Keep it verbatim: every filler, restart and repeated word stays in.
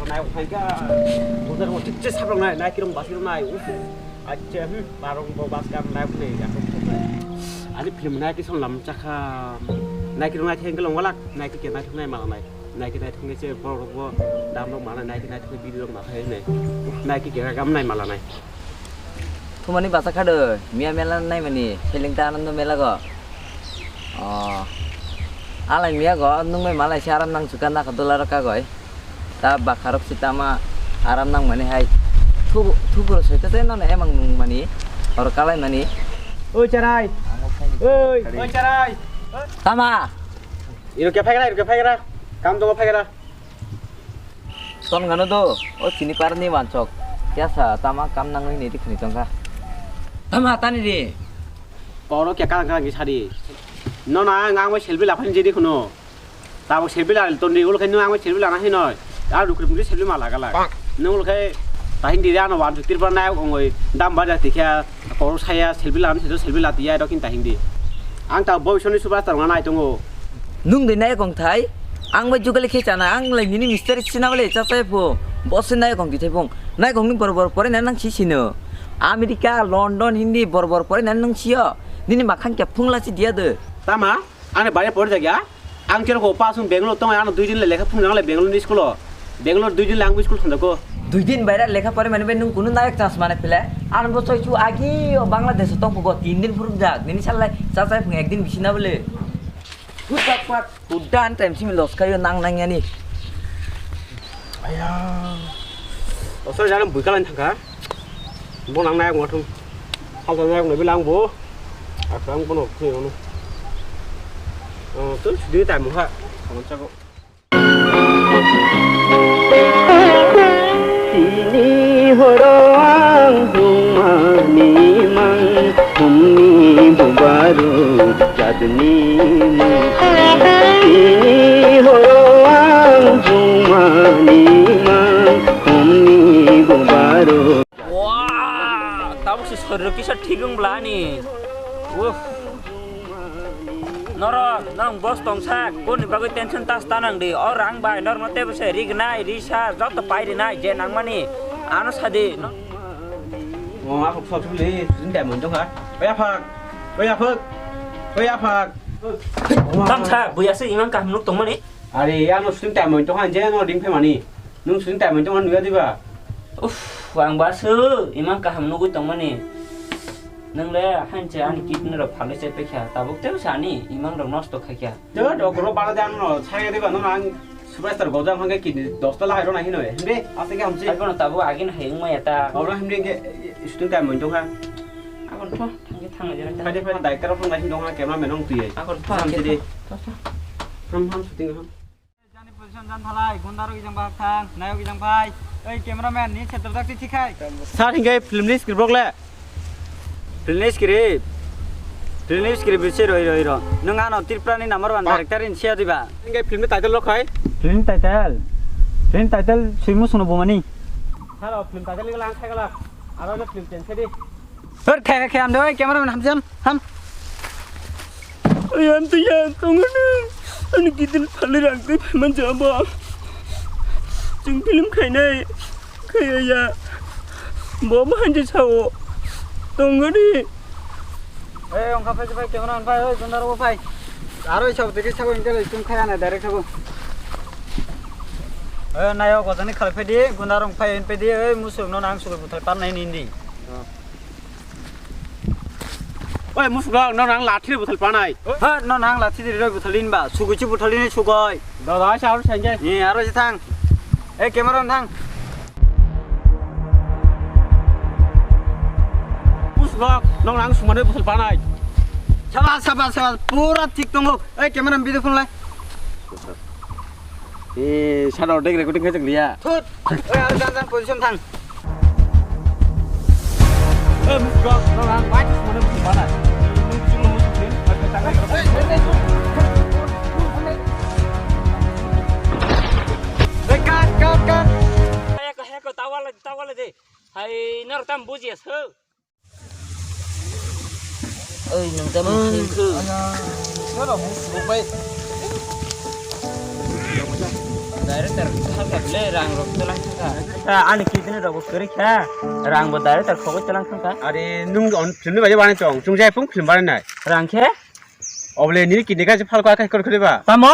Nai, uphai kha. Bujak mo chik chik sabrok nai, nai kirong basi rok nai. Uf. Acha, hmm, barong bo bas kam nai, uphai ya. Ani film nai ki song lam chakha. Nai kirong nai theng kelong walak, nai ki nai thung nai mala nai. Nai ki nai thung nai che borok bo dam rok mala nai ki nai thung video rok ma khai nai. Uf, nai ki kera kam nai mala nai. Thumani basa khado, miya mela nai mani, feeling ta anando mela go. Oh. Alai miya go, nung mai malai si aram nang chuka naka dola raka goi. Ta bakharok si tama aram nang mani hai. Thu, thu bro soi ta tei nono emang nung mani, or kalai mani. Oi charai. Oi, oi charai. Tama. Iro ke phaikra, iro ke phaikra. Kam tongo phaikra. Ton gano do, o chini parni wansok. Kya sa, tama kam nang ni di khani tongkha. Tama tani di. Koro kya kang kang sadi. No na ang ang selfie laphani jedi khuno. Tabo selfie la ton di ulo khaino ang selfie lana hinoi. A rukri muli selfie mala gala. No ulo khai tahin di ano wan fikir pa na ongoi dam ba jati kya koro saya selfie lan sido selfie latiya do kin tahin di. Ang ta boy soni superstar ngana itongo. Nung de nai kong thai, ang bai jugali khe chana, ang lai nini mistari sina bale cha cha pho, boss nai kong di thai phung, nai kong ni bor bor pore na nang si sino. America, London, Hindi bor bor pore na nang sio, nini makhang kya phung la si dia de. Tama, ane bare pore jagya, ang kero ko pa sung Bangalore tong ano dui din le lekha phung nang le Bangalore ni school o, Bangalore dui din le ang school thang ko. Dui din baira lekha pore mani bai nung kunu nayak chance mane pele, ano bo choi chu agi o Bangladesh tong phugo tin din phuruk jak, nini sallai cha cha phung ek din bisi na bole. Putak pak, udan time simi los kayo nang nang yani. Aya. Osor jalan bui kalan thangka. Bo nang nayak ngwa thung. Hal nayak nabi lang bo. Aku ang kono kuni kono. Oh, tu sidi time ha. Kaman chago. Tini horo ang bumani mang, humni bubaru jadni mang. Tini horo ang bumani mang, humni bubaru. Wah, tabuk si sorir kisa thik wng bla ni. Uff. Norok, norok boss tongsa, koni bagwi tension tas ta nang di. O rang bai norokno tebo se rignai, risa, joto pai rinai, je nangmani. Ano sadi. O, ako sok sok li, sini diamond tongkha. Oya phak, oya phak, oya phak. Tamsa, buya se imang kaham nuk tongmani. Are, ano sini diamond tongkha, je no ring phe mani. Nung sini tai mantong nuya diba? Uff, ang basu imang kaham nugui tongmani. Nung le hanche ani kidney rok phalwi chepekha, tabuk tei sani imang rok nosto khaikha. Tei dokoro bana de ano saya diba no ang superstar gojang hangke kidney dosta lahai rona hino himbe asake hamsi. Ai bono tabuk agin hayung maya ta. Oro himbe ke sini tai mantong ha. Akon pho thangke thang jera. Phai de phai de director phone nai dong ha camera man ong tuye. Akon pho. Hamsi de. Ham ham shooting ham. Jani position jan thalai, gunda rok ijang bahak thang, nayok ijang phai. Oi, cameraman, ni setter dak si thikhai. Sir, hingai film ni script rok le? Film ni script. Film ni script bisi roi, roi, ro. Nung ano Tripura ni number one director in siya diba? Hingai film ni title rok khai? Film title. Film title Suimu Sunu Bumani. Sir, o film title ni lang khai gala. Aro film change khai di. Hor, khe, khe, khe, ham de, oi, cameraman, ham, ham, ham. Oi, ham, twi, ham, tong, ano. Ano kidin phalwi rang twi phaima jabo. Chwng film khainai, khaiya ya. Bo, bo, hanjak sao. Tong, ani. Ei, ongkha phai, phai, cameraman, phai, oi, jondar bo, phai. Aro, isab, tiki, sabo, intel, chwng khaya na, direct, sabo. Oi, nayo, gojani khalai phai di, gunda rong phai, en phai di, oi, musuk, no, nang, sugui, buthal, pan, nai, nindi. Oi, musuk rok, no nang lathi buthal panai. Ha, no nang lathi diri roi buthal din ba. Sugui chi buthal din sugoi. Da, da, sa, sa, sa. Ni, aro si thang. Eh, camera thang. Musuk rok, no nang sumane buthal panai. Sabas, sabas, sabas. Pura thik tongo. Eh, camera video phone lai. Eh, sara ordek recording khai chak liya. Thut. Oi, aro jan jan position thang. Eh, musuk rok, no nang bai mana mana. Eh, cut, cut, cut. Heko, heko, tawala, tawala de. Hai, nor tam buji aso. Oi, nung tamo khengkhu. Aya, ora musuk bai. Director kha kha le rang rok chelang thangkha. Ani kidney rok bo kwrwi kha. Rang bo director khogwi chelang thangkha. Are nwng on film ni baje banai tong. Chwng jai phung film banai nai. Rang khe? Obole nini kidney kha se phalko akai kor khri ba. Tamo?